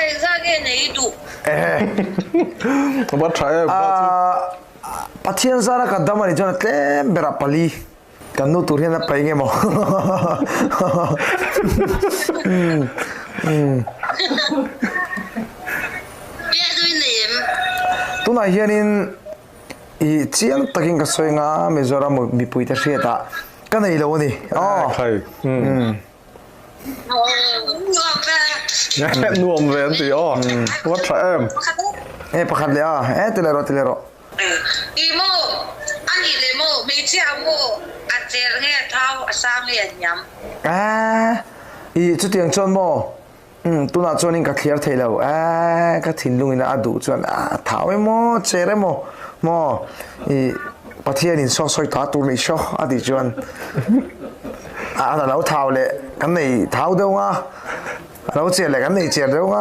engzah nge nei i duh? A va tha em va chu. Pathian zara ka dam a nih chuan a tlem berah pali kan nu tur hian a pai nge maw? Tunah hianin i chiang takin ka sawi anga Mizoram mipuite hriatah ka nei lo a ni. Aw. Nuam ve an ti aw. Va tha em. E pakhat leh a. E ti leh rawh ti leh rawh. I maw a nih leh maw hmeichhia maw a cher nge a thau a sang nge a hniam. E i chutiang chuan maw Umm tunah chuanin ka thliar thei lo eeh ka thinlungin a duh chuan a thau emaw cher emaw maw ih Pathianin saw sawi ta tur nih saw a tih chuan a lo thau leh kan nei thau deuh nga a lo cher leh kan nei cher deuh nga.